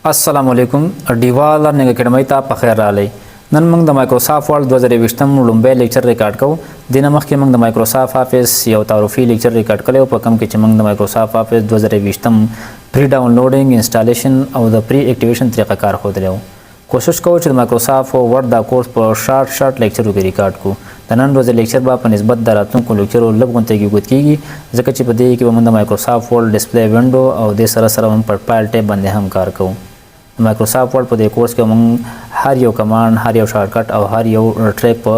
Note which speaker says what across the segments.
Speaker 1: السلام علیکم، ډیوا لرننګ اکیډمۍ ته په خیر راغلی. نن موږ د مایکروسافټ ورډ 2020 لومړی لیکچر ریکارډ کوو. دینه مخکې موږ د مایکروسافټ آفیس یو تعارفي لیکچر ریکارډ کړی او په کوم کې چې موږ د مایکروسافټ آفیس 2020 پری ډاونلوډینګ، انسټالیشن او د پری اکټیویشن طریقه کار ښودلی و. کوشش کوو چې د مایکروسافټ ورډ دا کورس په شارټ شارټ لیکچرو کې ریکارډ کړو. د نن ورځې لیکچر به په نسبت د راتلونکو لیکچرو لږ غونته کې اوږد کیږي، ځکه چې په دې کې به موږ د مایکروسافټ ورډ ډیسپلی وینډو او دې سره سره موږ پر فایل ټیب باندې هم کار کوو. د مایکروسافټ ورډ په دې کورس کې موږ هر یو کمانډ، هر یو شارټکټ او هر یو ټریک په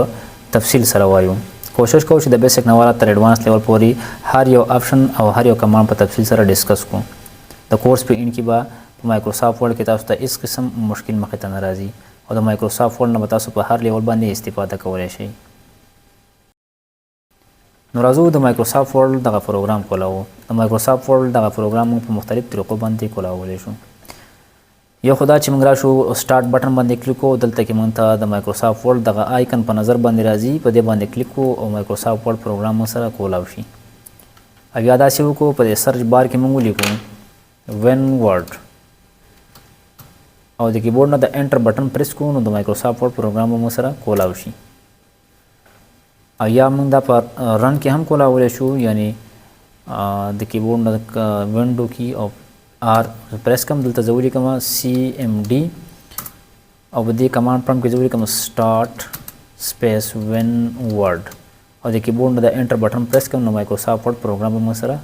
Speaker 1: تفصیل سره وایو. کوشش کوو چې د بیسیک نه والا تر اډوانس لیول پورې هر یو آپشن او هر یو کمانډ په تفصیل سره ډیسکس کړو. د کورس په اینډ کې به په مایکروسافټ ورډ کې تاسو ته هیڅ قسم مشکل مخې ته نه راځي او د مایکروسافټ ورډ نه به تاسو په هر لیول باندې استفاده کولی شئ. نو راځو د مایکروسافټ ورډ دغه پروګرام کولاو. د مایکروسافټ ورډ دغه پروګرام موږ په مختلف طریقو باندې کولاولی شو. یو خو دا چې موږ راشو، سٹارټ بټن باندې کلیک کوو، دلته کې موږ ته د مایکروسافټ ورډ دغه آیکن په نظر باندې راځي، په دې باندې کلیک کوو او مایکروسافټ ورډ پروګرام موږ سره کولاو شي. او یا داسې وکړو، په دې سرچ بار کې موږ ولیکو وین ورډ او د کیبورډ نه د انټر بټن پریس کوو، نو د مایکروسافټ ورډ پروګرام به موږ سره کولاو شي. او یا موږ دا په رن کې هم کولاولی شو، یعنی د کیبورډ نه وینډو کی او آر پریس کوم، دلته زه ولیکم سی ایم ډي او په دې کمانډ پرم کې زه ولیکم سٹارټ سپیس وین ورډ او د کیبورډ نه د انټر بټن پریس کوم، نو مایکروسافټ ورډ پروګرام به موږ سره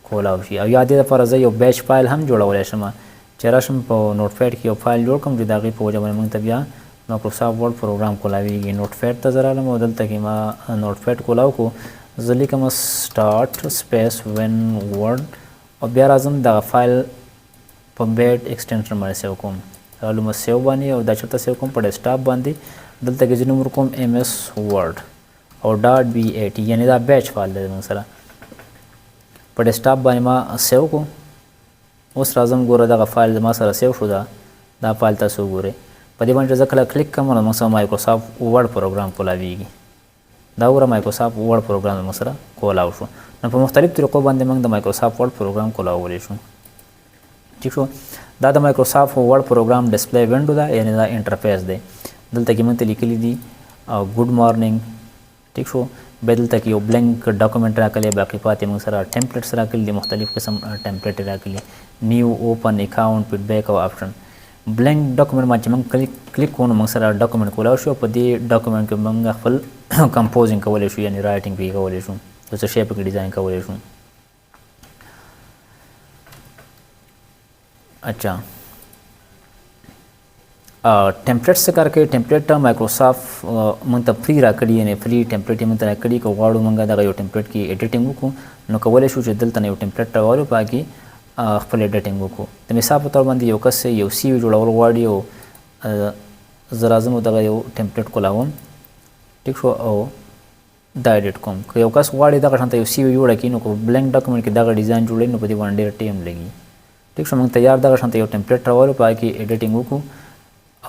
Speaker 1: کولاو شي. او یا دې لپاره زه یو بیچ فایل هم جوړولی شم چې راشم په نوټ پیډ کې یو فایل جوړ کړم چې د هغې په وجه باندې موږ ته بیا مایکروسافټ ورډ پروګرام کولاویږي. نوټ پیډ ته زه رالم او دلته کې ما نوټ پیډ کولاو کو، زه لیکم سٹارټ سپیس وین ورډ او بیا راځم دغه فایل په بیډ ایکسټنشن باندې سیو کوم. رالم سیو باندې او دا چېرته سیو کوم؟ په ډیسکټاپ باندې. دلته کې زه نوم ورکوم ایم ایس ورډ او ډاټ بی ای ټي، یعنی دا بیچ فایل دی زموږ سره په ډیسکټاپ باندې ما سیو کو. اوس راځم، ګوره دغه فایل زما سره سیو شو. دا فایل تاسو وګورئ. په دې باندې زه کله کلیک کوم، نو موږ سره مایکروسافټ ورډ پروګرام کولاویږي. دا وګوره، مایکروسافټ ورډ پروګرام موږ سره کولاو شو. نو په مختلف طریقو باندې موږ د مایکروسافټ ورډ پروګرام کولاولی شو. ټیک شو. دا د مایکروسافټ ورډ پروګرام ډیسپلی وینډو ده، یعنی دا انټرفیس دی. دلته کې موږ ته لیکلي دي ګډ مارنینګ. ټیک شو. بیا دلته کې یو بلانک ډاکومنټ راکلی، باقي پاتې موږ سره ټیمپلیټس راکلي دي، مختلف قسم ټیمپلیټ راکلي، نیو، اوپن، اکاونټ، فیډبیک او آپشن. بلانک ډاکومنټ باندې چې موږ کلیک کوو، نو موږ سره ډاکومنټ کولاو شو. په دې ډاکومنټ کې موږ خپل کمپوزینګ کولی شو، یعنی رائټینګ پکې کولی شو، یو څه شی پکې ډیزاین کولی شو. اچھا، ټیمپلیټ څه کار کوي؟ ټیمپلیټ مایکروسافټ موږ ته فری راکړي، یعنی فری ټیمپلیټ یې موږ ته راکړي. که غواړو موږ دغه یو ټیمپلیټ کې ایډیټینګ وکړو، نو کولی شو چې دلته نه یو ټیمپلیټ راوالو، په هغې خپل ایډیټینګ وکړو. د مثال په تور باندې یو کس یو سی وي جوړول غواړي او زه راځم او دغه یو ټیمپلیټ کولاوم. ټیک شو، او دا ایډیټ کوم. که یو کس غواړي دغه شان ته یو سی وي جوړه کړي، نو که بلانک ډاکومنټ کې دغه ډیزاین جوړوي، نو په دې باندې ډېر ټایم لګي. ټیک شو. موږ تیار دغه شان ته یو ټیمپلیټ راولو، په هغې کې ایډیټینګ وکړو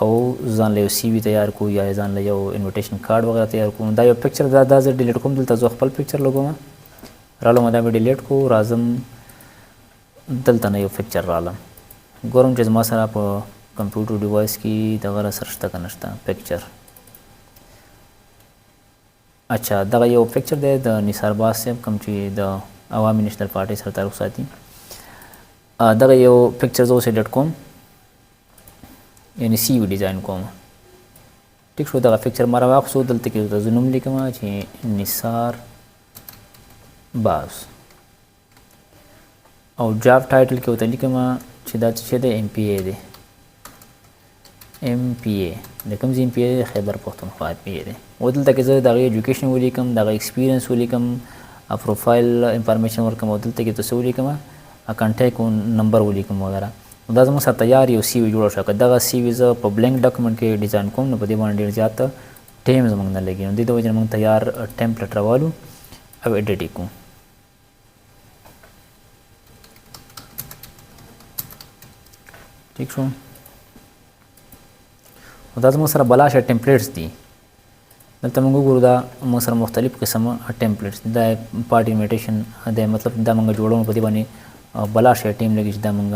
Speaker 1: او ځان له یو سی وي تیار کړو یا ځان له یو انویټیشن کارت وغیره تیار کړو. دا یو پکچر دا زه ډیلیټ کوم. دلته زه خپل پکچر لګوم، رالم، دا مې ډیلیټ کړو. راځم دلته نه یو پکچر رالم، ګورم چې زما سره په کمپیوټر ډیوایس کې دغه را سره شته که نشته پکچر. اچھا، دغه یو پکچر دی د نثار باز صاحب، کوم چې د عوامي نېشنل پارټۍ سره تعلق ساتي. دغه یو پکچر زه اوس ایډیټ کوم، یعنی سی وی ډیزاین کوم. ټیک شو. دغه پکچر ما راواخیستو، دلته کې زه نوم لیکم چې نثار باز او جاب ټایټل کې ورته لیکم چې دا څه شی دی؟ ایم پي ای دی. ایم پي ای د کوم ځای ایم پي ای دی؟ خیبر پښتونخوا ایم پي ای دی. او دلته کې زه د هغې ایجوکیشن ولیکم، د هغې اکسپیرینس ولیکم، پروفایل انفارمیشن ورکم او دلته کې څه ولیکم، کانټیکټ نمبر ولیکم وغیره. نو دا زموږ سره تیار یو سی وي جوړ شو. که دغه سی وي زه په بلانک ډاکومنټ کې ډیزاین کوم، نو په دې باندې ډېر زیات ټایم زموږ نه لګي. نو دې د وجې نه موږ تیار ټیمپلیټ راوالو او ایډیټ یې کوو. ټیک شو. نو دا زموږ سره بلا شی ټیمپلیټس دي. دلته موږ وګورو، دا موږ سره مختلف قسمه ټیمپلیټس دي. دا پارټي انویټیشن دی، مطلب دا موږ جوړو په دې باندې بلا شی ټیم لګي چې دا مونږ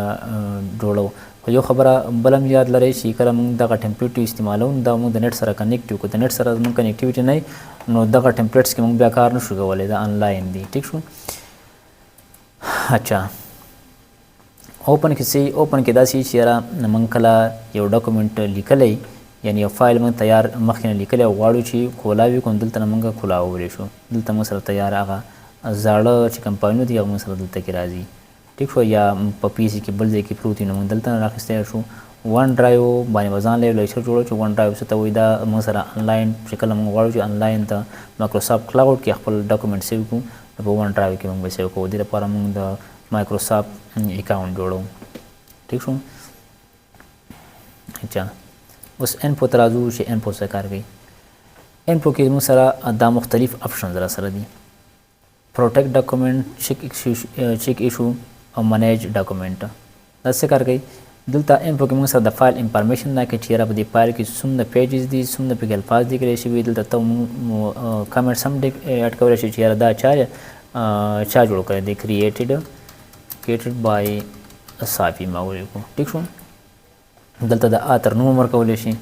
Speaker 1: جوړو. خو یو خبره بل هم یاد لرئ چې کله مونږ دغه ټمپلیټ استعمالو دا مونږ د نت سره کنیکټ یو، که د نت سره زمونږ کنیکټیویټي نه نو دغه ټمپلیټس کې مونږ بیا کار نشو کولی، دا انلاین دي. ټیک شو. اچھا اوپن کې څه، اوپن کې داسې چې یاره مونږ کله یو ډاکومنټ لیکلی، یعنی یو فایل مونږ تیار مخکې نه لیکلی او غواړو چې کولاوي کوم، دلته نه مونږ کولاولی شو. دلته مونږ سره تیار هغه زاړه چې کوم فایلونه دي هغه مونږ سره دلته کې راځي. ټیک شو. یا په پی سي کې بل ځای کې پروت وي نو مونږ دلته نه راخیستی شو. ون ډرایو باندې به ځان له یو لیکچر جوړو چې ون ډرایو څه ته وایي. دا مونږ سره انلاین چې کله مونږ غواړو چې انلاین د مایکروسافټ کلاوډ کې خپل ډاکومنټ سیو کړو نو په ون ډرایو کې مونږ به سیو کوو. دې لپاره مونږ د مایکروسافټ اکاونټ جوړو. ټیک شو. اچھا اوس انفو ته راځو چې انفو څه کار کوي. انفو کې موږ سره دا مختلف اپشنز را سره دي، پروټیکټ ډاکومنټ، چیک ایشو او منیج ډاکومنټ. دا څه کار کوي؟ دلته انفو کې موږ سره د فایل انفارمیشن راکوي چې یاره په دې فایل کې څومره پیجز دي، څومره پکې الفاظ دي کړی شوي. دلته ته کمنټس هم اډ کولی شي چې یاره دا چا جوړ کړی دی، کریټډ بای صافي ما ولیکو. ټیک شو. دلته د آتر نوم ورکولی شي،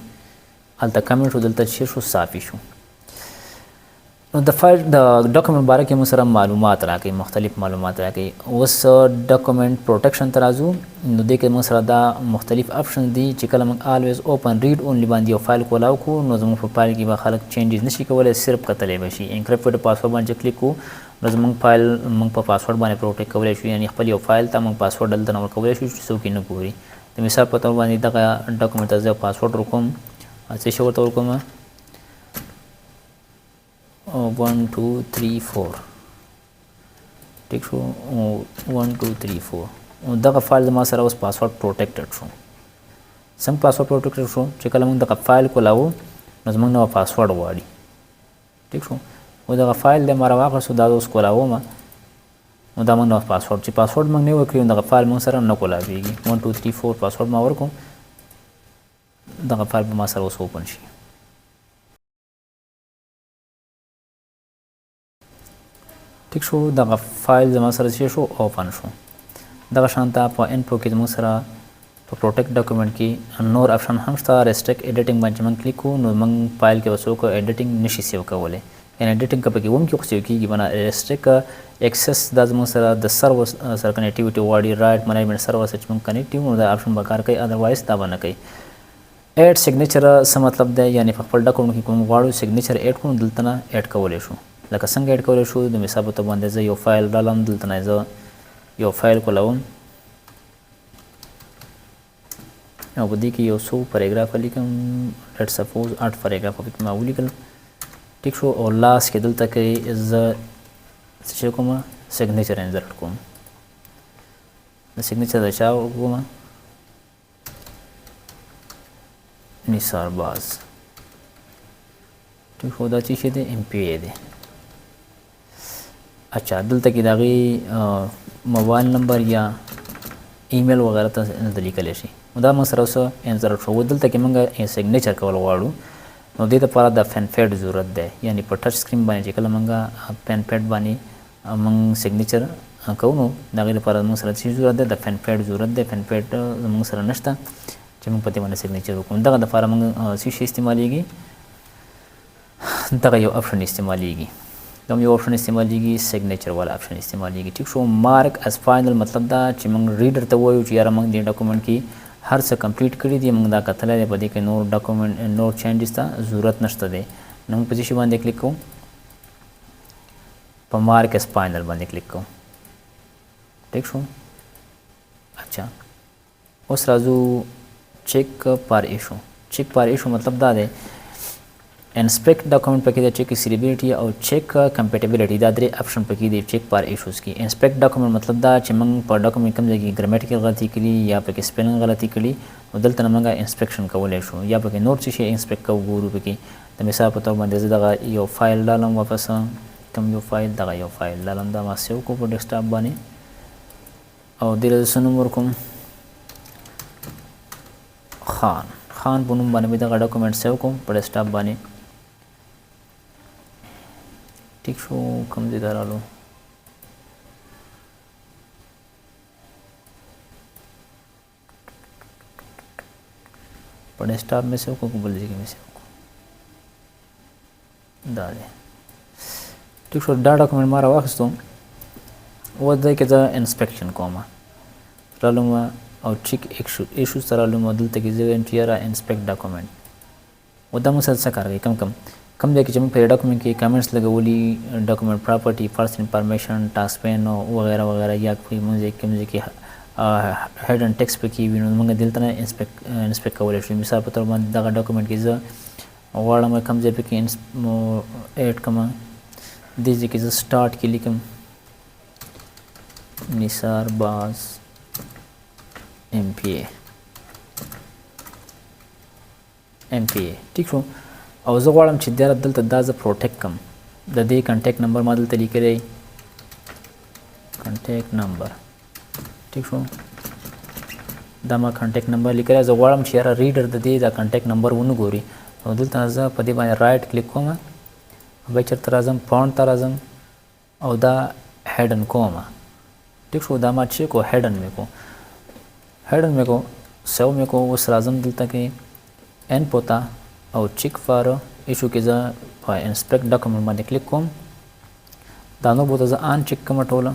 Speaker 1: هلته کمنټ شو، دلته چې شو صافي شو. نو د فایل د ډاکومنټ باره کې موږ سره معلومات راکوي، مختلف معلومات راکوي. اوس ډاکومنټ پروټیکشن ته راځو. نو دې کې موږ سره دا مختلف اپشن دي چې کله موږ الویز اوپن ریډ اونلي باندې یو فایل کولاو کړو نو زموږ په فایل کې به خلک چینجز نشي کولی، صرف کتلی به شي. انکرپټډ پاسورډ باندې چې کلیک کړو نو زموږ فایل موږ په پاسورډ باندې پروټیکټ کولی شو، یعنی خپل یو فایل ته موږ پاسورډ دلته نه ورکولی شو چې څوک یې نه ګوري. د مثال په تور باندې دغه ډاکومنټ ته زه پاسورډ ورکوم، څه شی ورته ورکوم، 1 2 3 4. ټیک شو، 1 2 3 4. دغه فایل زما سره اوس پاسورډ پروټیکټډ شو. څنګه پاسورډ پروټیکټډ شو؟ چې کله موږ دغه فایل کولاو نو زموږ نو پاسورډ غواړي. ټیک شو. او دغه فایل دی ما راواخیستو، دا اوس کولاوم، نو دا موږ نو پاسورډ چې پاسورډ موږ نه ورکړي نو دغه فایل موږ سره نه کولاویږي. 1 2 3 4 پاسورډ ما ورکړو، دغه فایل به ما سره اوس اوپن شي. ټیک شو. دغه فایل زما سره چې شو اوپن شو. دغه شان ته په انفو کې زموږ سره په پروټیکټ ډاکومنټ کې نور اپشن هم شته. ریسټریکټ ایډیټینګ باندې چې موږ کلیک کړو نو موږ فایل کې به څوک ایډیټینګ نشي سیو کولی، یعنی ایډیټینګ که پکې وم کې خو سیو کېږي به نه. ریسټریکټ اکسس دا زموږ سره د سرور سره کنیکټیویټي غواړي، رایټ منیجمنټ سرور سره چې موږ کنیکټ یو نو دا اپشن به کار کوي، ادروایز دا به نه کوي. اډ سیګنیچر څه مطلب دی؟ یعنی په خپل ډاکومنټ کې کوم غواړو سیګنیچر اډ کړو دلته نه اډ کولی شو. لکه څنګه اډ کولی شو؟ د مثال په توګه باندې زه یو فایل رالم، دلته نه زه یو فایل کولوم او په دې کې یو څو پاراګراف لیکم، لیټ سپوز 8 پاراګراف پکې ما ولیکل. ټیک شو. او لاس کې دلته کې زه څه شی کوم، سیګنیچر انزرټ کوم. د سیګنیچر د چا کوم، نثار باز. ټیک شو. دا څه شی دی؟ ایم پی ای دی. اچھا دلته کې د هغې موبایل نمبر یا ایمیل وغیره ته دلته لیکلی شي. نو دا موږ سره اوس انزرټ شو. دلته کې موږ سیګنیچر کول غواړو نو دې لپاره د پین پیډ ضرورت دی، یعنی په ټچ سکرین باندې چې کله موږ پین پیډ باندې موږ سیګنیچر کوو نو د هغې لپاره موږ سره څه ضرورت دی؟ د پین پیډ ضرورت دی. پین پیډ زموږ سره نشته چې موږ په دې باندې سیګنیچر وکړو. دغه لپاره موږ څه شی استعمالېږي؟ دغه یو اپشن استعمالېږي. کوم یو اپشن استعمالېږي؟ سیګنیچر والا اپشن استعمالېږي. ټیک شو. مارک از فاینل مطلب دا چې موږ ریډر ته وایو چې یاره موږ دې ډاکومنټ کې هر څه کمپلیټ کړي دي، موږ دا کتلی دی، په دې کې نور ډاکومنټ نور چینجز ته ضرورت نشته دی. نو موږ په څه شي باندې کلیک کوو؟ په مارک از فاینل باندې کلیک کوو. ټیک شو. اچھا اوس راځو چیک پار ایشو. چیک پار ایشو مطلب دا دی انسپیکټ ډاکومنټ پکې دی، چیک سیریبিলিټي او چیک کمپیټیبিলিټي، دا درې اپشن پکې دي چیک پار ایشوز کې. انسپیکټ ډاکومنټ مطلب دا چې موږ په ډاکومنټ کوم ځای کې ګرامیټیکل غلطي کړي یا پکې سپیلینګ غلطي کړي نو دلته نه موږ انسپیکشن کولی شو، یا پکې نور څه شی انسپیکټ کوو ګورو پکې. د مثال په تور باندې زه دغه یو فایل ډالم واپس، کوم یو فایل، دغه یو فایل ډالم، دا ما سیو کو په ډیسکټاپ باندې او دې له څه نوم ورکوم، خان، خان په نوم باندې مې دغه ډاکومنټ سیو کوم په ډیسکټاپ باندې. ټیک شو. کوم ځای ته رالو؟ په ډیسکټاپ مې سیو کو، بل ځای کې مې سیو کو، دا دی. ټیک شو. دا ډاکومنټ ما راواخیستو، اوس دی کې زه انسپکشن کوم، رالم او چیک ایشوز ته رالم. دلته کې زه وایم چې یاره انسپکټ ډاکومنټ. او دا موږ سره څه کار کوي؟ کم کم کم ځای کې چې موږ په ډاکومنټ کې کمنټس لګولي، ډاکومنټ پراپرټي، فرست انفارمیشن، ټاسک پین وغیرہ وغیرہ، یا کوم ځای کوم ځای کې هډن ټیکس پکې وي، نو موږ دلته نه انسپکټ کولی شو. مثال په تور باندې دغه ډاکومنټ کې زه غواړم کوم ځای پکې اډ کړم. دې ځای کې زه سټارټ کې لیکم نثار باز ایم پی ای، ایم پی ای. ټیک شو. او زه غواړم چې دلته دا زه پروټیکټ کړم. د دې کنټیکټ نمبر ما دلته لیکلی، کنټیکټ نمبر. ټیک شو. دا ما کنټیکټ نمبر لیکلی، زه غواړم چې یاره ریډر د دې دا کنټیکټ نمبر ونه ګوري. نو دلته زه په دې باندې رایټ کلیک کوم، بیا چېرته راځم؟ فونټ ته راځم او دا هډن کوم. ټیک شو. دا ما چې کو هډن مې کو، هډن مې کو، سیو مې کو. اوس راځم دلته کې انپو ته او چیک فار ایشو کې زه په انسپکټ ډاکومنټ باندې کلیک کوم. دا نو به زه آن چیک کوم ټوله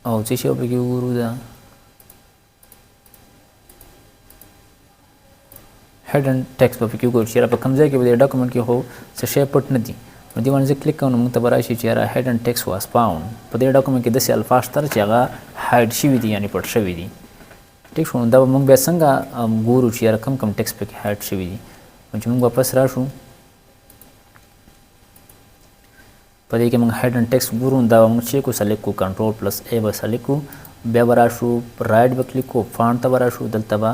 Speaker 1: او څه شی پکې وګورو. دا هډن ټیکس به پکې وګورو چې یاره په کوم ځای کې به دې ډاکومنټ کې خو څه شی پټ نه دي. نو دې باندې زه کلیک کوم، نو موږ ته به راشي چې یاره هډن ټیکس واز فاوند. په دې ډاکومنټ کې داسې الفاظ شته چې هغه هایډ شوي دي، یعنې پټ شوي دي. ټیک شو. نو دا به موږ بیا څنګه ګورو چې یاره کم کم ټیکس پکې هایډ شوي دي؟ نو چې موږ واپس راشو، په دې کې موږ هډن ټیکس ګورو. دا به موږ چې کو سلیکټ کو، کنټرول پلس ای به سلیکټ کو، بیا به راشو رایټ به کلیک کو، فانټ ته به راشو، دلته به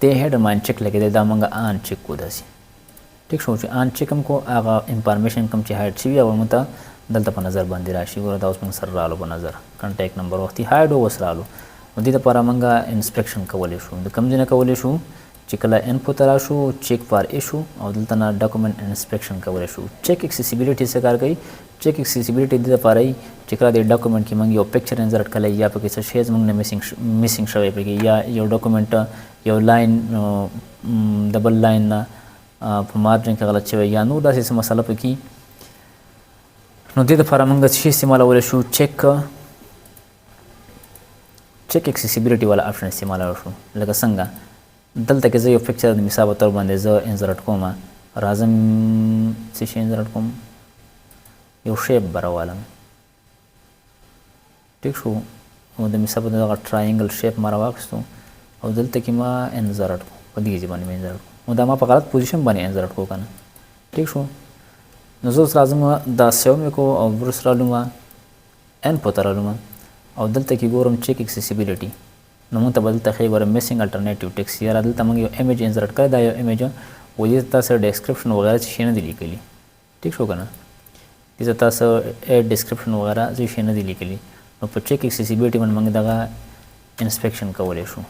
Speaker 1: دې هډن باندې چک لګېدی، دا موږ آن چک کو داسې. ټیک شو. چې آن چک هم کو، هغه انفارمیشن کوم چې هایډ شوي هغه موږ ته دلته په نظر باندې راشي. ګوره دا اوس موږ سره رالو په نظر، کنټیکټ نمبر وختي هایډ اوس رالو. نو دې دپاره موږ انسپکشن کولی شو. د کوم ځای نه کولی شو؟ چې کله انپو ته راشو، چیک فار ایشو او دلته نه ډاکومنټ انسپکشن کولی شو. چیک اکسیسیبিলিټي څه کار کوي؟ چیک اکسیسیبিলিټي دې دپاره وي چې کله دې ډاکومنټ کې موږ یو پکچر انزرټ کړی یا پکې څه شی زموږ نه میسینګ شوی پکې، یا یو ډاکومنټ یو لاین د بل لاین نه په مارجن کې غلط شوی یا نور داسې څه مسله پکې، نو دې دپاره موږ څه شی استعمالولی شو؟ چیک اکسیسیبিলিټي والا آپشن استعمالولی شو. لکه څنګه دلته کې زه یو پکچر د مثال په تور باندې زه انزرټ کوم، راځم څه شی انزرټ کوم، یو شیپ به راوالم. ټیک شو. او د مثال په دغه ټراینګل شیپ ما راواخیستو او دلته کې ما انزرټ کو، په دې ځای باندې مې انزرټ کو. نو دا ما په غلط پوزیشن باندې انزرټ کو که نه. ټیک شو. نو زه اوس راځم دا سیو مې کو او وروسته رالوم انپو ته رالوم او دلته کې ګورم چیک اکسیسیبিলিټي. نو موږ ته به دلته ښیي ګوره میسینګ الټرنیټیو ټیکس، یاره دلته موږ یو ایمیج انزرټ کړی، دا یو ایمیج و دې ته تاسو ډیسکرپشن وغیرہ څه شی نه دي لیکلي. ټیک شو که نه؟ دې ته تاسو ایډ ډیسکرپشن وغیرہ څه شی نه دي لیکلي. نو په چیک اکسیسیبিলিټي باندې موږ دغه انسپکشن کولی شو.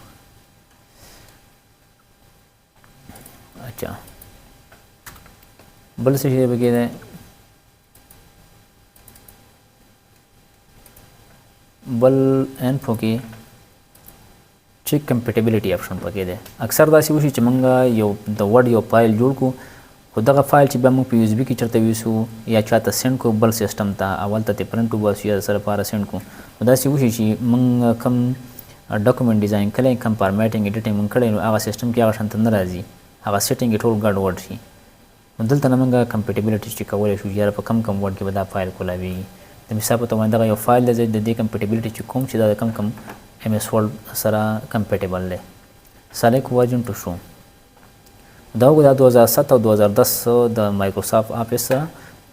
Speaker 1: اچھا بل څه شی پکې دی؟ بل انفو کې چیک کمپیټیبিলিټي آپشن پکې دی. اکثر داسې وشي چې موږ یو د ورډ یو فایل جوړ کړو، خو دغه فایل چې بیا موږ په یو اس بي کې چېرته ویسو یا چاته سینډ کړو بل سیستم ته، اول ته ترې پرنټ وباسو یا سره لپاره سینډ کړو، نو داسې وشي چې موږ کوم ډاکومنټ ډیزاین کړی، کوم فارمیټینګ ایډیټینګ موږ کړی، نو هغه سیستم کې هغه شانته نه راځي، هغه سیټینګ یې ټول ګډ وډ شي. نو دلته نه موږ کمپیټیبিলিټي چې کولی شو چې یاره په کم کم ورډ کې به دا فایل کولاویږي. د مثال په توګه دغه یو فایل دی، د دې کمپیټیبিলিټي چې کوم چې دا د کم کم ایم ایس ورډ سره کمپیټیبل دی. سلیکټ ورژن ټو شو. دا وګوره دا 2007 او 2010 د مایکروسافټ آفیس سره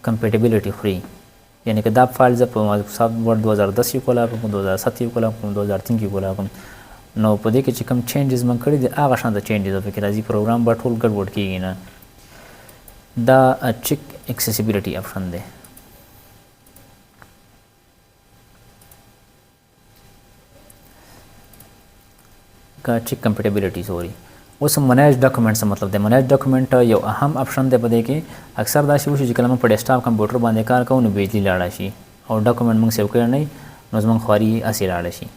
Speaker 1: کمپیټیبিলিټي خوري، یعنی که دا فایل زه په مایکروسافټ ورډ 2010 کې کولا کوم، 2007 کې کولا کوم، 2003 کې کولا کوم، نو په دې کې چې کوم چینجز من کړي دي هغه شان د چینجز پکې راځي، پروګرام به ټول ګډوډ کېږي نه. دا چیک اکسیسیبিলিټي آپشن دی. چیک کمپیټیبিলিټي سوري. اوس منیج ډاکومنټ څه مطلب دی؟ منیج ډاکومنټ یو اهم آپشن دی په دې کې. اکثر داسې وشي چې کله موږ په ډیسکټاپ کمپیوټر باندې کار کوو نو بجلی لاړه شي او ډاکومنټ موږ سیو کړی نه، نو زموږ خواري هسې لاړه شي.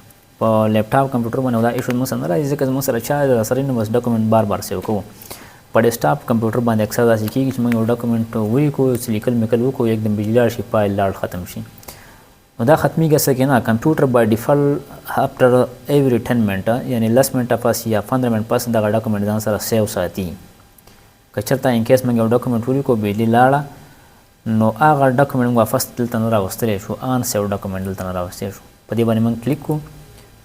Speaker 1: په لپټاپ کمپیوټر باندې دا issue موږ سره نه راځي، ځکه زموږ سره چا د سره نو بس ډاکومنټ بار بار save کوو. په ډیسکټاپ کمپیوټر باندې اکثر داسې کېږي چې موږ یو ډاکومنټ ولیکو، څه لیکل میکل وکړو، یکدم بجلي لاړ شي، فایل لاړ ختم شي. نو دا ختمېږي اصل کې نه، کمپیوټر by default after every 10 منټه، یعنی 10 منټه پس یا 15 منټ پس دغه ډاکومنټ ځان سره save ساتي. که چېرته in case موږ یو ډاکومنټ ولیکو بجلي لاړه، نو هغه ډاکومنټ موږ واپس دلته نه راوستلی شو، unsave ډاکومنټ دلته نه راوستی شو. په دې باندې موږ کلیک کړو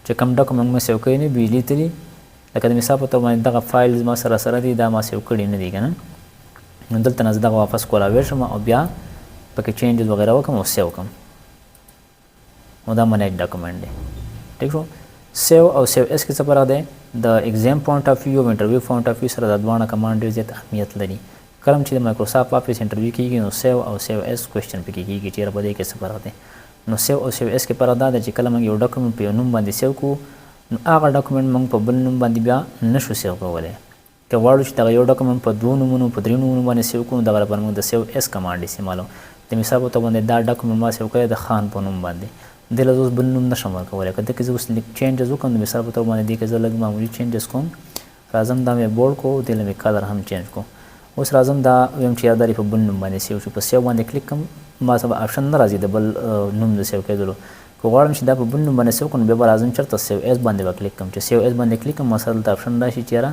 Speaker 1: چې کوم ډاکومنټ موږ save کړی نه بجلي تلي، لکه د مثال په توګه باندې دغه فایل زما سره سره دی، دا ما save کړی نه دی که نه، نو دلته نه زه دغه واپس کولاوی شم او بیا پکې changes وغیره وکړم او save کړم. نو دا manage document دی. ټیک شو. save او save as کې څه فرق دی؟ د exam point of view او interview point of view سره دا دواړه command ډېر زیات اهمیت لري. کله چې د Microsoft Office interview کېږي نو save او save as question پکې کېږي چې یاره په دې کې څه فرق دی. نو save او save as کې فرق دا دی چې کله موږ یو ډاکومنټ په یو نوم باندې save کړو، نو هغه ډاکومنټ موږ په بل نوم باندې بیا نشو save کولی. که غواړو چې دغه یو ډاکومنټ په دوو نومونو په درې نومونو باندې save کړو، نو دغه لپاره موږ د save as command استعمالوو. د مثال په توګه باندې دا ډاکومنټ ما save کړی د خان په نوم باندې، دې له زه اوس بل نوم نشم ورکولی. که دې کې زه اوس لږ changes وکړم، د مثال په توګه باندې دې کې زه لږ معمولي changes کوم، راځم دا مې bold کړو، دې له مې color هم change کړو. اوس راځم دا ویم چې یار دا په بل نوم باندې save شو، په save باندې کلیک کوم، ما سره option نه راځي د بل نوم د save کېدلو. که غواړم چې دا په بل نوم باندې save کړم، بیا به راځم چېرته save as باندې به کلیک کوم. چې save as باندې کلیک کوم، ما سره دلته option راشي چې یاره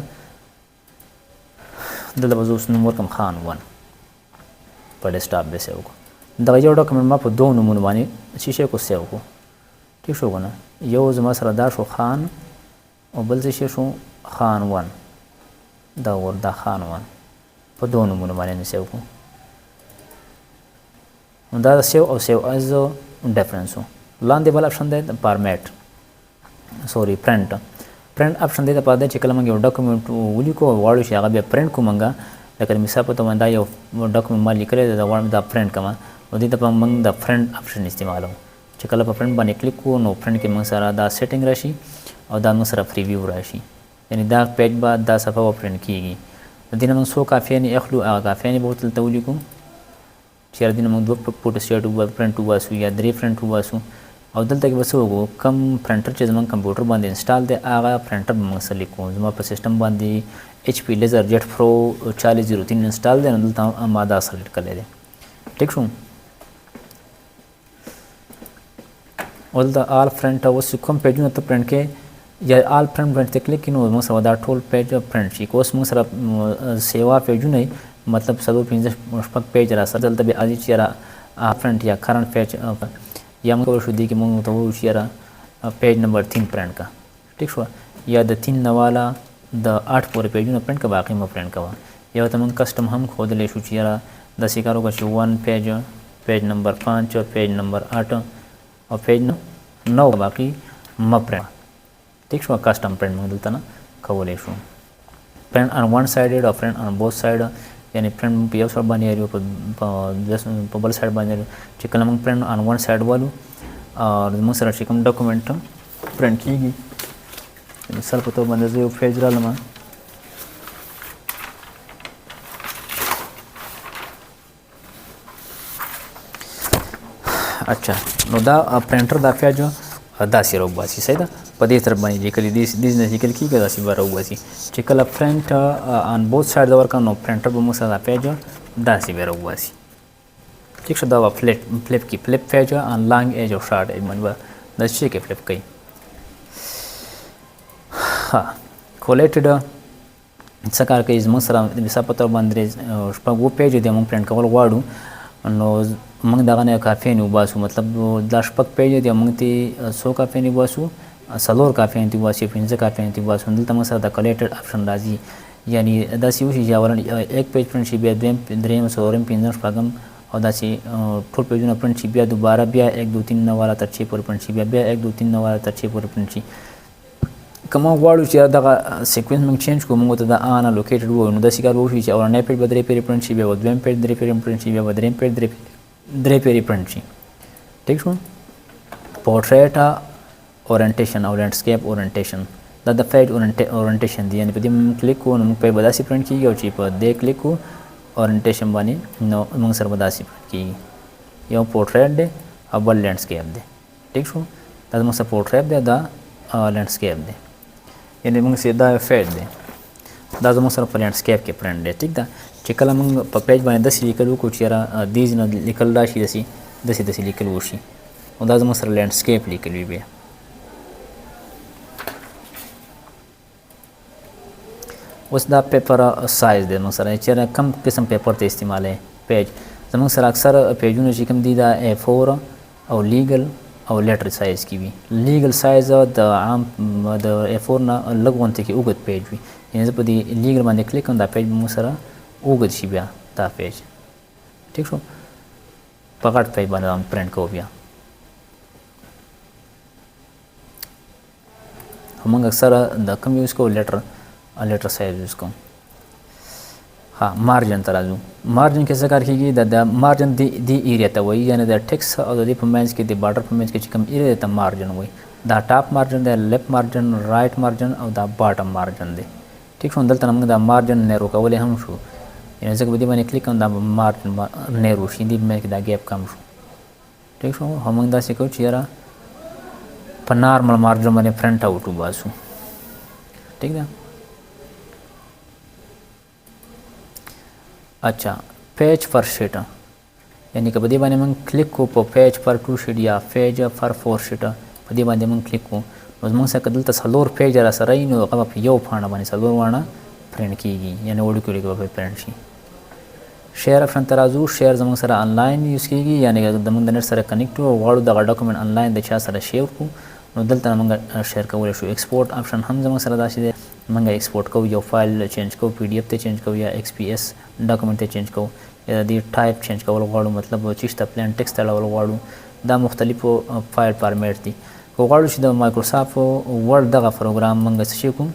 Speaker 1: دلته به زه اوس نوم ورکړم خان 1، په ډیسکټاپ به save کړو. دغه یو ډاکومنټ ما په دوو نومونو باندې چې شی کو save کړو. ټیک شو که نه؟ یو زما سره دا شو خان او بل څه شی شو خان 1، دا ور دا خان 1 په دوو نومونو باندې مې save کړو. نو دا د save او save as difference و. لاندې بل option دی د format، sorry print. Print option دی دپاره دی چې کله موږ یو ډاکومنټ ولیکو او غواړو چې هغه بیا پرنټ کړو، موږ لکه د مثال په توګه دا یو ډاکومنټ ما لیکلی دی، دا غواړم دا پرنټ کړم، نو دې ته به موږ د print option استعمالوو. چې کله په پرنټ باندې کلیک کړو، نو پرنټ کې موږ سره دا setting راشي او دا موږ سره preview راشي، یعنی دا page به دا صفحه به پرنټ کېږي. د دې نه موږ څو کاپیانې اخلو، هغه کاپیانې به ورته دلته ولیکو چې یاره دې نه موږ دوه photostat print وباسو یا درې پرنټ وباسو. او دلته کې به څه وکړو، کوم پرنټر چې زموږ کمپیوټر باندې install دی هغه پرنټر به موږ select کړو. زما په سیستم باندې HP LaserJet Pro 4003 install دی، نو دلته ما دا select کړی دی. ټیک شو. او دلته all print اوس کوم پیجونه ته پرنټ کې یا all print باندې کلیک کړو، نو موږ سره دا ټول page print شي. که اوس موږ سره سیوا پیجونه مطلب څلور پنځه شپږ page را سره دلته بیا راځي چې یاره پرنټ یا current page، یا موږ کولی شو دې کې موږ ته ووایو چې یاره page number 3 print کړه. ټیک شوه. یا د 3 نه والا د 8 پورې پیجونه پرنټ کړه، باقي مه پرنټ کوه. یا ورته موږ custom هم ښودلی شو چې یاره داسې کار وکړه چې 1 page، page number 5، page number 8 او page 9 باقي مه پرنټ. ټیک شوه. custom print موږ دلته نه کولی شو. print on one sided او print on both side، یعنی پرنټ موږ په یو side باندې یو په بل side باندې. چې کله موږ print on one side والو او موږ سره چې کوم ډاکومنټ پرنټ کېږي، مثال په توګه باندې زه یو page رالم، اچھا نو دا پرنټر دا page داسې راوباسي. صحیح ده. په دې طرف باندې لیکلي دي، دې نه لیکل کېږي، داسې به راوباسي. چې کله print on both side ورکړه، نو پرنټر به موږ سره دا page داسې به راوباسي. ټیک شو. دا به flip کې flip page on long edge او short edge باندې به داسې شي کې flip کوي. ها collated څه کار کوي؟ زموږ سره د مثال په توګه باندې شپږ اووه page دی، موږ پرنټ کول غواړو، نو موږ دغه نه کاپیانې وباسو. مطلب دا شپږ page دی، موږ ته څو کاپیانې وباسو؟ څلور کاپیانې ترې وباسو، پنځه کاپیانې ترې وباسو. دلته موږ سره د collated option راځي، یعنی داسې وشي چې اولا یک page print شي، بیا دویم، دریم، څلورم، پنځم، شپږم او داسې ټول پیجونه پرنټ شي، بیا دوباره بیا 1 2 3 نه والا تر 6 پورې پرنټ شي، بیا بیا 1 2 3 نه والا تر 6 پورې پرنټ شي. که موږ غواړو چې دغه sequence موږ change کړو، موږ ته دا unallocated ووایو، نو داسې کار به وشي چې اولنی page به درې پیرې پرنټ شي، بیا به دویم page درې پیرې پرنټ شي، بیا به دریم page درې پیرې پرنټ شي. ټیک شو. portrait orientation او landscape orientation، دا د page orientation دی، یعنی په دې موږ کلیک کوو نو موږ په به داسې پرنټ کېږي، او چې په دې کلیک کوو orientation باندې نو موږ سره به داسې پرنټ کېږي. یو پورټریټ دی او بل landscape دی. ټیک شو. دا زموږ سره پورټریټ دی، دا landscape دی، یعنې موږ چې دا fat دی، دا زموږ سره په landscape کې پرنټ دی. ټیک ده، چې کله موږ په page باندې داسې لیکل وکړو چې یاره دې ځای نه لیکل راشي، داسې داسې داسې لیکل وشي، نو دا زموږ سره landscape لیکل وي. بیا اوس دا paper size دی موږ سره، چې یاره کم قسم paper ته استعمالوي page. زموږ سره اکثر پیجونه چې کوم دي دا A4 او legal او letter size کې وي. legal size د عام د A4 نه لږ غونتې کې اوږد page وي، یعنې زه په دې legal باندې کلیک کوم، دا page به موږ سره اوږد شي. بیا دا page ټیک شو، په غټ page باندې موږ پرنټ کوو. بیا خو موږ اکثره د کوم use کوو، letter size use کوو. ها، margin ته راځو. margin کې څه کار کېږي؟ د margin دې area ته وایي، یعنې د ټیکس او د دې په منځ کې، د border په منځ کې چې کوم area دی ته margin وایي. دا top margin دی، left margin، right margin او دا bottom margin دی. ټیک شو، دلته موږ دا margin narrow کولی هم شو، یعنې زه که په دې باندې کلیک کوم دا margin narrow شي، دې منځ کې دا gap کم شو. ټیک شو، خو موږ داسې کوو چې یاره په normal margin باندې print out وباسو. ټیک ده. اچھا، page per sheet، یعنی که په دې باندې موږ کلیک کوو په page per two sheet یا page per four sheet، په دې باندې موږ کلیک کوو، نو زموږ سره که دلته څلور page را سره وي نو هغه به په یو پاڼه باندې څلور واڼه پرنټ کېږي، یعنې وړوکي وړوکي به پرنټ شي. share option ته راځو. share زموږ سره آنلاین use کېږي، یعنې د موږ د نت سره connect وو او غواړو دغه document آنلاین د چا سره share کړو، نو دلته موږ share کولی شو. export option هم زموږ سره داسې دی، موږ export کوو، یو file change کوو، PDF ته change کوو یا XPS document ته change کوو، یا د دې type change کول غواړو، مطلب چې شته plain text ته اړول غواړو. دا مختلفو file format دي. که غواړو چې د Microsoft Word دغه پروګرام موږ څه شي کوو،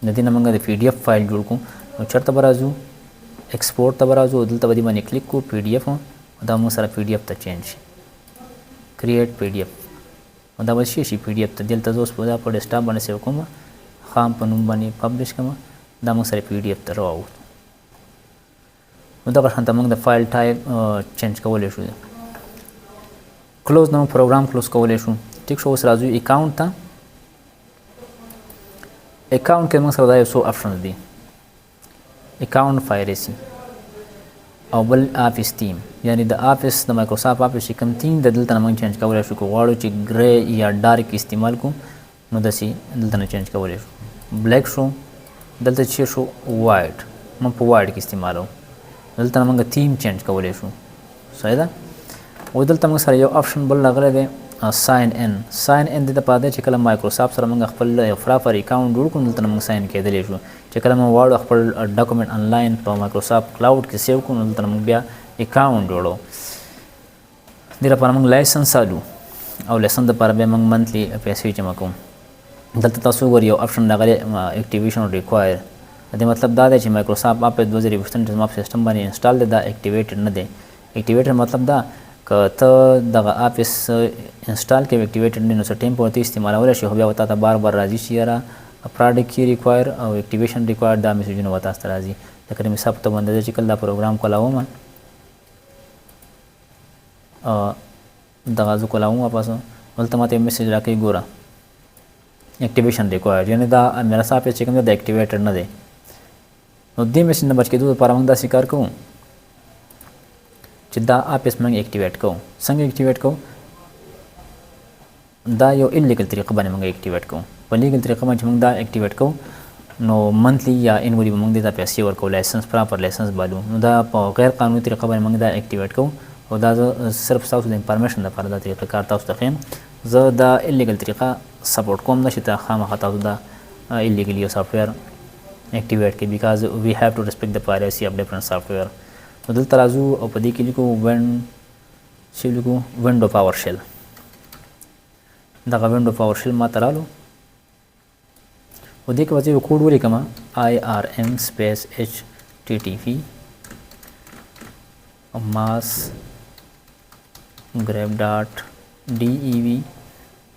Speaker 1: د دې نه موږ د PDF file جوړ کړو، نو چېرته به راځو؟ export ته به راځو، دلته به دې باندې کلیک کړو، PDF، دا موږ سره PDF ته change شي، create PDF، او دا به شي شي PDF ته. دلته زه اوس په دا په desktop باندې save کوم، خام په نوم باندې publish کوم، دا موږ سره PDF ته راووت. نو دغه شان ته موږ د file type change کولی شو. close نه پروګرام close کولی شو. ټیک شو، اوس راځو account ته. account کې موږ سره دا یو څو options دي، account piracy او بل Office theme، یعنی د Office د Microsoft Office چې کوم تیم د دلته نه موږ change کولی شو. که غواړو چې grey یا dark استعمال کړو نو داسې دلته نه change کولی شو. black شو، دلته چې شو white، موږ په white کې استعمالو، دلته نه موږ theme change کولی شو. صحیح ده. او دلته موږ سره یو option بل راغلی دی، sign in. sign in دې لپاره دی چې کله مایکروسافټ سره موږ خپل یو proper account جوړ کړو، دلته موږ sign کېدلی شو. چې کله موږ غواړو خپل document آنلاین په Microsoft cloud کې save کړو، نو دلته موږ بیا account جوړو. دې لپاره موږ license الو، او license لپاره بیا موږ monthly پیسې جمع کوو. دلته تاسو وګورئ یو option راغلی activation require. د دې مطلب دا دی چې Microsoft Office 2021 چې زما په سیستم باندې install دی، دا activated نه دی. activated مطلب دا که ته دغه Office install کې activated نه، نو څه ټایم پورې استعمالولی شي، خو بیا به تا ته بار بار راځي چې یاره product key require او activation require، دا میسجونه به تاسو ته راځي. لکه د مثال په توګه باندې چې کله دا پروګرام کولاوم، دغه زه کولاوم واپس، دلته ماته یو message راکوي ګوره activation require، یعنې دا میرا آفس چې کوم دی دا activated نه دی. نو دې message نه بچ کېدو لپاره موږ داسې کار کوو چې دا Office موږ activate کوو. څنګه activate کوو؟ دا یو illegal طریقه باندې موږ activate کوو. په legal طریقه باندې چې موږ دا activate کوو، نو monthly یا annually به موږ دې ته پیسې ورکوو، license، proper license بالو. نو دا په غیر قانوني طریقه باندې موږ دا activate کوو، او دا زه صرف ستاسو د information لپاره دا طریقه کار تاسو ته ښیم. زه دا illegal طریقه support کوم نه چې ته خامخا تاسو دا illegal یو software activate کړئ، because we have to respect the privacy of different software. نو دلته راځو او په دې کې لیکو win، چې لیکو window PowerShell. دغه window PowerShell ما ته رالو، او دې کې به زه یو کوډ ولیکم، IRM space HTTP mass grep dot DEV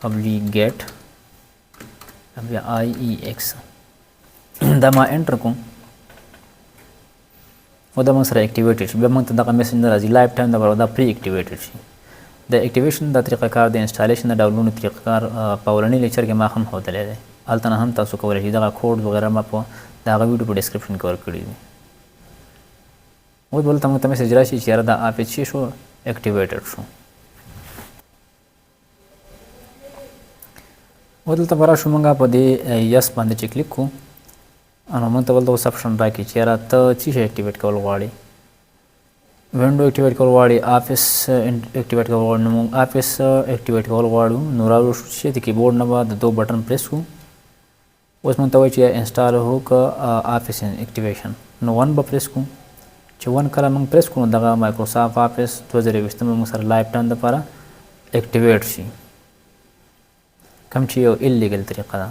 Speaker 1: oblique get بیا IEX. دا ما enter کوم او دا موږ سره activated شي. بیا موږ ته دغه message نه راځي lifetime دپاره، دا pre activated شي. د activation دا طریقه کار، د installation د ډاونلوډ طریقه کار په اولني lecture کې ما هم ښودلی دی، هلته نه هم تاسو کولی شئ. دغه کوډ وغیره ما په د هغه ویډیو په description کې ورکړي دي. اوس دلته موږ ته message راشي چې یاره دا Office چې شو activated شو. او دلته به راشو موږ په دې yes باندې چې کلیک کړو، نو موږ ته دلته اوس option راکړي چې یاره ته څه شی activate کول غواړې، window activate کول غواړي، Office activate کول غواړي. نو موږ Office activate کول غواړو، نو راوړو شو چې د کیبورډ نه به د دوه button press کړو. اوس موږ ته وایي چې install هو که Office activation، نو one به پریس کړو. چې one کله موږ پریس کړو، دغه Microsoft Office 2021 موږ سره lifetime دپاره activate شي، کوم چې یو illegal طریقه ده،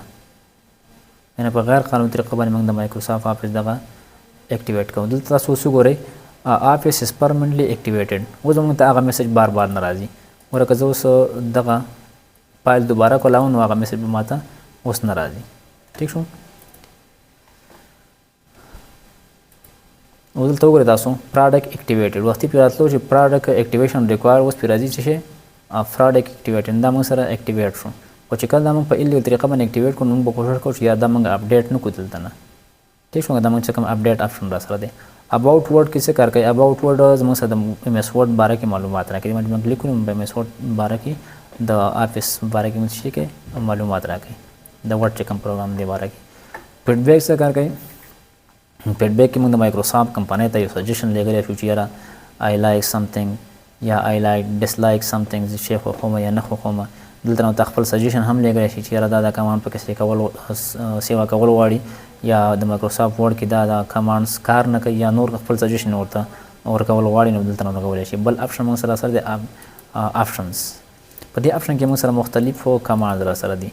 Speaker 1: یعنې په غیر قانوني طریقه باندې موږ د Microsoft Office دغه activate کوو. دلته تاسو اوس وګورئ Office is permanently activated. اوس موږ ته هغه message بار بار نه راځي. ګوره که زه اوس دغه فایل دوباره کولاوم نو هغه message به ماته اوس نه راځي. ټیک شو. او دلته وګورئ تاسو product activated، وختي پرې راتلو چې product activation require، اوس پرې راځي چې شی product activated، دا موږ سره activate شو. خو چې کله دا موږ په illegal طریقه باندې activate کړو، نو موږ به کوشش کوو چې یا دا موږ update نه کړو دلته نه. ټیک شو. دا موږ چې کوم update option را سره دی. About Word کې څه کار کوي؟ About Word زموږ سره د MS Word باره کې معلومات راکوي. موږ کلیک کړو، د MS Word باره کې، د Office باره کې موږ څه کوي معلومات راکوي، د Word چې کوم پروګرام دی باره کې. Feedback څه کار کوي؟ Feedback کې موږ د Microsoft کمپنۍ ته یو suggestion لېږلی شو چې یاره I like something یا I like dislike something، زه شی خوښوم یا نه خوښوم. دلته نو ته خپل suggestion هم لېږلی شي چې یاره دا command پکې سیوا کول غواړي، یا د Microsoft Word کې دا commands کار نه کوي، یا نور خپل suggestion ورته ورکول غواړي، نو دلته نو کولی شي. بل option موږ سره سره دی options. په دې option کې موږ سره مختلفو command را سره دي.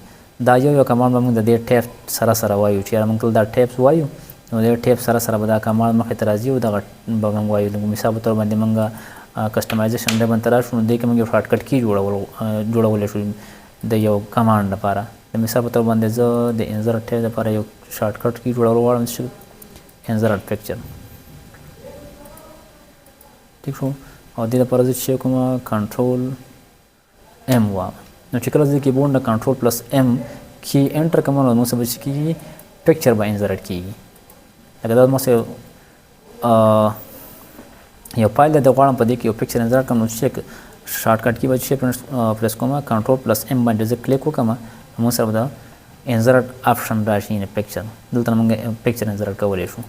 Speaker 1: دا یو یو command به موږ د دې tab سره سره وایو چې یاره موږ کله دا tabs وایو، نو دې tab سره سره به دا command مخې ته راځي او دغه به موږ وایو. د مثال په تور باندې موږ customization ribbon ته راشو، نو دې کې موږ یو shortcut key جوړولی شو د یو command لپاره. د مثال په تور باندې زه د insert tab لپاره یو shortcut key جوړول غواړم چې insert picture. ټیک شو. او دې لپاره زه چې کوم control M وایم، نو چې کله زه کیبورډ نه control plus M key enter کوم، نو څه به کېږي؟ picture به insert کېږي. لکه دا مو یو فایل دی، غواړم په دې کې یو picture insert کړم، نو چې shortcut key به چې پریس کوم، control plus M باندې زه کلیک وکړم، موږ سره به دا insert option راشي، یعنې picture. دلته موږ picture insert کولی شو.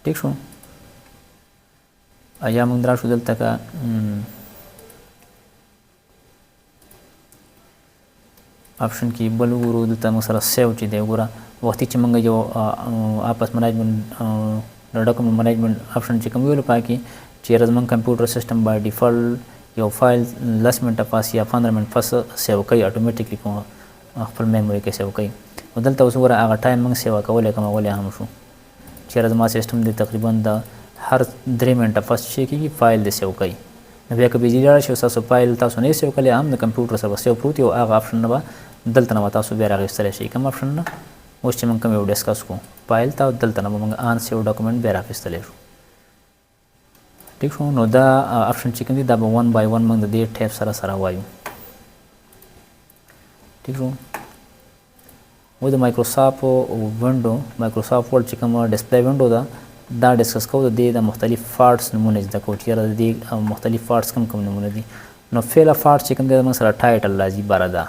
Speaker 1: ټیک شو. یا موږ راشو دلته که option کې بل وګورو، دلته موږ سره save چې دی وګوره، وختي چې موږ یو Office management د document management option چې کوم ویلو پاکې چې یاره زموږ کمپیوټر system by default یو فایل لس منټه پس یا 15 منټ پس save کوي، automatically په خپل memory کې save کوي. نو دلته اوس وګوره هغه time موږ save کولی کمولی هم شو چې یاره زما سیستم دی تقریبا د هر 3 منټه پس چې کېږي فایل دی save کوي. نو بیا که بجلي لاړه شي او ستاسو فایل تاسو نه save کړی، هم د کمپیوټر سره به save پروت وي او هغه option نه به دلته نه به تاسو بیا راغېستلی شئ. کوم option نه؟ اوس چې موږ کوم یو discuss کړو فایل ته، دلته نه به موږ unsaved document بیا راخېستلی شو. ټیک شو. نو دا option چې کوم دی دا به one by one موږ د دې tab سره سره وایو. ټیک شو. و د Microsoft window، Microsoft Word چې کوم display window ده دا discuss کوو. د دې د مختلف fonts نمونه زده کوو چې یاره د دې مختلف fonts کوم کوم نمونه دي. نو فعل font چې کوم دی موږ سره title راځي بره ده.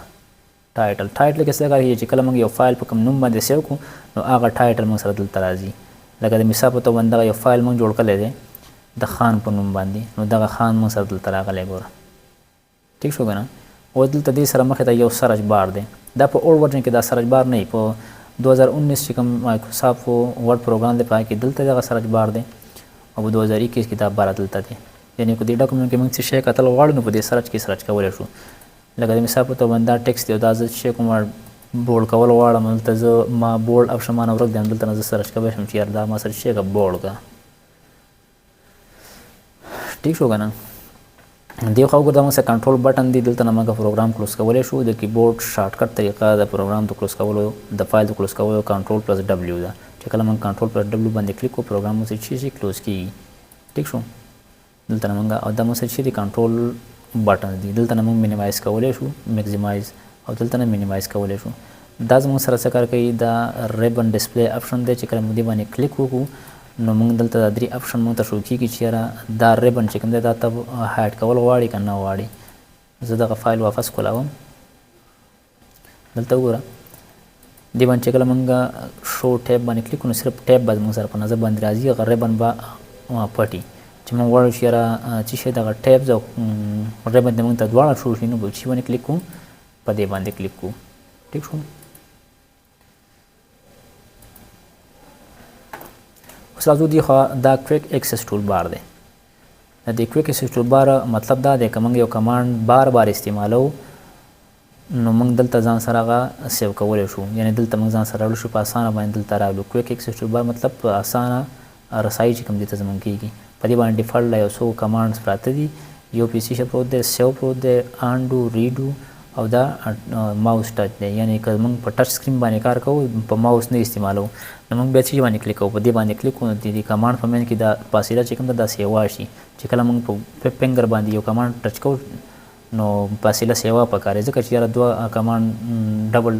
Speaker 1: Title کې څه کار کوي چې کله موږ یو فایل په کوم نوم باندې save کړو، نو هغه title موږ سره دلته راځي. لکه د مثال په توګه دغه یو فایل موږ جوړ کړی دی د خان په نوم باندې، نو دغه خان موږ سره دلته راغلی ګوره. ټیک شو که نه؟ اوس دلته دې سره مخې ته یو search bar دی. دا په old version کې دا search bar نه وي، په 2019 چې کوم Microsoft Word پروګرام دی په هغه کې دلته دغه search bar دی، او په 2021 کې دا بار دلته دی. یعنې په دې document کې موږ څه شی کتل غواړو، نو په دې search کې search کولی شو. لکه د مثال په توګه دا text دی او دا زه څه شی کوم bold کول غواړم، دلته زه ما bold option ما نه ورک دی، دلته نه زه search کولی شم چې یار دا ما سره څه شی که bold که. ټیک شو که نه؟ دې خوا وګوره، دا موږ سره control button دی، دلته نه موږ پروګرام close کولی شو. د keyboard shortcut طریقه د پروګرام د close کولو، د فایل د close کولو control plus W ده، چې کله موږ control plus W باندې کلیک کړو، پروګرام مو څه شي close کیږي. ټیک شو. دلته نه موږ او دا موږ سره چې دی control بټن دي. دلته نه موږ minimize کولی شو، maximize، او دلته نه minimize کولی شو. دا زموږ سره څه کار کوي؟ دا ribbon display option دی چې کله موږ دې باندې کلیک وکړو نو موږ دلته دا درې option موږ ته show کېږي چې یاره دا ribbon چې کوم دی دا ته hide کول غواړي که نه غواړي. زه دغه فایل واپس کولاوم. دلته وګوره دې باندې چې کله موږ show tab باندې کلیک کړو نو صرف tab به زموږ سره په نظر باندې راځي، هغه ribbon به پټي. چې موږ غواړو چې یاره څه شی دغه tabs او ribbon دې موږ ته دواړه show شي نو په څه باندې کلیک کړو؟ په دې باندې کلیک کړو. ټیک شو. اوس راځو دې خوا، دا quick access toolbar دی. د دې quick access toolbar مطلب دا دی که موږ یو command بار بار استعمالو نو موږ دلته ځان سره هغه save کولی شو، یعنې دلته موږ ځان سره راوړل شو په اسانه باندې دلته راغلو. quick access toolbar مطلب په اسانه رسایي چې کوم دې ته زموږ کېږي. په دې باندې default لا یو څو commands پراته دي. یو پی سی پروت دی، save پروت دی، undo، redo، او دا mouse touch دی. یعنې که موږ په touch screen باندې کار کوو، په ماوس نه استعمالو، نو موږ بیا څه باندې کلیک کوو؟ په دې باندې کلیک کوو. نو د دې command په منځ کې دا فاصله چې کوم ده دا سیوا شي، چې کله موږ په finger باندې یو command touch کوو نو فاصله سیوا پکاري، ځکه چې یاره دوه command double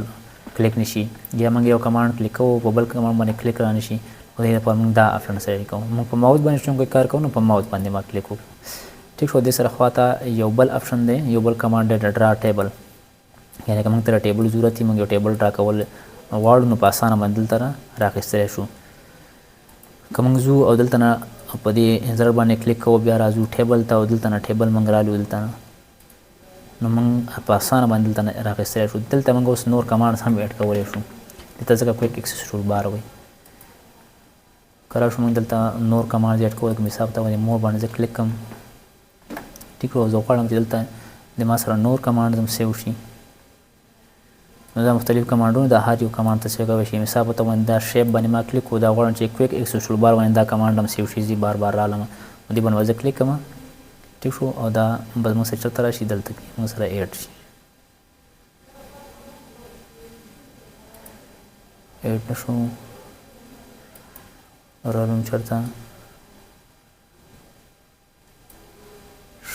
Speaker 1: click نشي، یا موږ یو command کلیک کوو په بل command باندې کلیک را نشي. نو دې لپاره موږ دا option سره کوو. موږ په ماوس باندې چې کار کوو نو په ماوس باندې ما کلیک وکړو. ټیک شو. دې سره خواته یو بل option دی، یو بل command دی، د draw table. یعنې که موږ ته table ضرورت وي، موږ یو table draw کول غواړو نو په اسانه باندې دلته راخیستلی شو. که موږ ځو او دلته نه په دې insert باندې کلیک کوو، بیا راځو table ته او دلته نه table موږ رالو دلته نه، نو موږ په اسانه باندې دلته نه راخیستلی شو. دلته موږ اوس نور commands هم add کولی شو. دلته ځکه quick access toolbar وایي. که راشو موږ دلته نور commands add کوو، لکه مثال ته باندې more باندې زه کلیک کوم. ټیک شو. زه غواړم چې دلته د ما سره نور commands هم save شي. نو دا مختلف command ونه دا هر یو command ته save کولی شي. مثال په توګه باندې دا shape باندې ما کلیک کړو، دا غواړم چې quick access toolbar باندې دا command هم save شي، زه بار بار رالم نو دې باندې به زه کلیک کوم. ټیک شو. او دا به زموږ سره چېرته راشي؟ دلته کې موږ سره add شي. add نه شو، رالم چېرته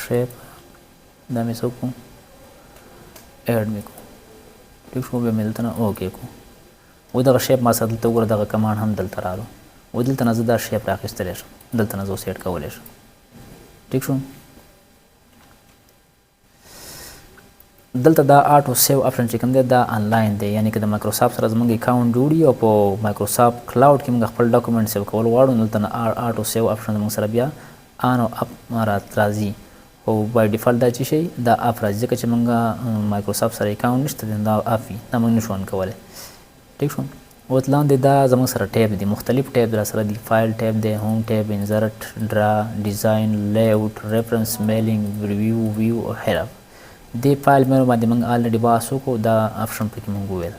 Speaker 1: shape، دا مې څه وکړو؟ add مې کړو. ټیک شو. بیا مې دلته نه okay کړو. او دغه shape ما سره دلته وګوره، دغه command هم دلته رالو. او دلته نه زه دا shape راخیستلی شم، دلته نه زه اوس add کولی شم. ټیک شو. دلته دا auto save option چې کوم دی دا آنلاین دی، یعنې که د مایکروسافټ سره زموږ account جوړ وي او په مایکروسافټ cloud کې موږ خپل document save کول غواړو، نو دلته نه auto save option زموږ سره بیا on او off راځي. خو by default دا چې شي دا off راځي، ځکه چې موږ مایکروسافټ سره account نشته دی، دا off وي، دا موږ نشو on کولی. ټیک شو. اوس لاندې دا زموږ سره tab دي، مختلف tab را سره دي. file tab دی، home tab، insert، draw، design، layout، reference، mailing، review، view او help. دې file menu باندې موږ already بحث وکړو، دا option پکې موږ وویل.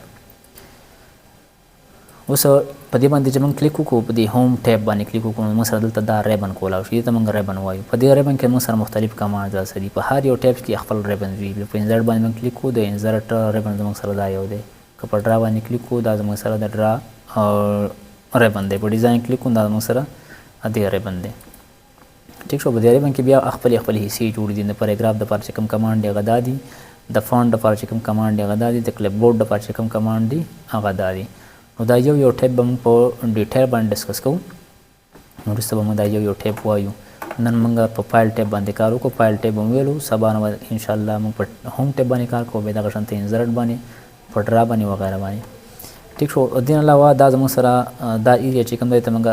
Speaker 1: اوس په دې باندې چې موږ کلیک وکړو، په دې home tab باندې کلیک وکړو، نو موږ سره دلته دا ribbon کولاو شي، دې ته موږ ribbon وایو. په دې ribbon کې موږ سره مختلف command را سره دي، په هر یو tab کې خپل ribbon وي. په insert باندې موږ کلیک کړو، د insert ribbon زموږ سره دا یو دی. که په draw باندې کلیک کړو، دا زموږ سره د draw ribbon دی. په design کلیک کړو، دا زموږ سره دې ribbon دی. ټیک شو. په دې ribbon کې بیا خپلې خپلې حصې جوړې دي. د paragraph دپاره چې کوم command دی هغه دا دي، د font دپاره چې کوم command دی هغه دا دي، د clipboard دپاره چې کوم command دی هغه دا دي. نو دا یو یو tab به موږ په detail باندې discuss کوو، نو وروسته به موږ دا یو یو tab وایو. نن موږ په file tab باندې کار وکړو، file tab مو ویلو. سبا نه به انشاءالله موږ په home tab باندې کار کوو، بیا دغه شان ته insert باندې، په draw باندې وغیره باندې. ټیک شو. دې نه علاوه دا زموږ سره دا area چې کوم دی ته موږ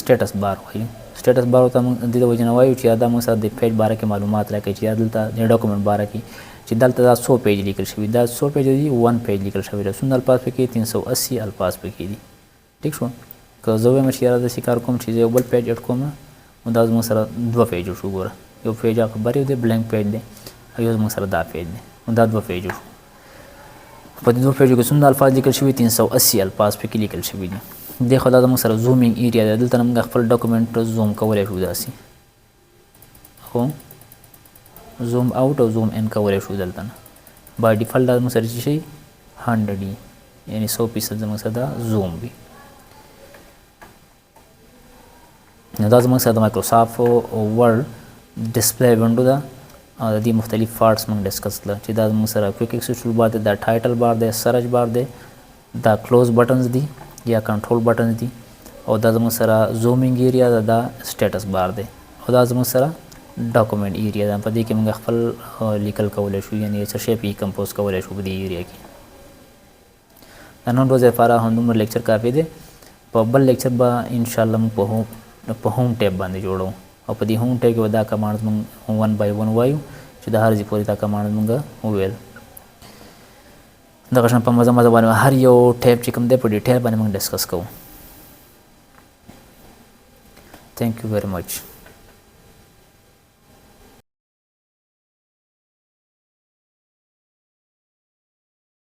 Speaker 1: status bar وایو. status bar ته موږ د دې وجې نه وایو چې دا موږ سره د page باره کې معلومات راکوي، چې دلته د document باره کې چې دلته دا څو page لیکل شوي، دا څو page دي؟ 1 page لیکل شوی دی. څومره الفاظ پکې؟ 380 الفاظ پکې دي. ټیک شو. که زه وایم چې یاره داسې کار کوم چې زه یو بل page add کوم، نو دا زموږ سره دوه page شو. ګوره یو page هغه بر یو دی، blank page دی، او یو زموږ سره دا page دی، نو دا دوه page شو. په دې دوه page کې څومره الفاظ لیکل شوي؟ 380 الفاظ پکې لیکل شوي دي. دې خو دا زموږ سره zooming area دی، دلته موږ خپل document zoom کولی شو داسې، خو zoom out او zoom in کولی شو دلته نه. by default دا زموږ سره چې شي 100 وي، یعنې 100% زموږ سره دا zoom وي. نو دا زموږ سره د مایکروسافټ Word display window ده. د دې مختلف پارټس موږ ډسکس کړل چې دا موږ سره کویک اکسس ټول بار دی، دا ټایټل بار دی، سرچ بار دی، دا کلوز بټنز دي یا کنټرول بټنز دي، او دا زموږ سره زومینګ ایریا ده، دا سټیټس بار دی، او دا زموږ سره ډاکومنټ ایریا ده. په دې کې موږ خپل لیکل کولی شو، یعنی څه شی پې کمپوز کولی شو په دې ایریا کې. د نن ورځې لپاره همدومره لیکچر کافي دی. په بل لیکچر به ان شاء الله موږ په هوم ټیب باندې جوړو، او په دې هوم ټیب کې به دا کمانډز موږ 1 بای 1 وایو چې د هر ځای پورې دا کمانډز موږ وویل. دغه شان په مزه مزه باندې هر یو ټیب چې کوم دی په ډیټیل باندې موږ ډسکس کوو. Thank you very much.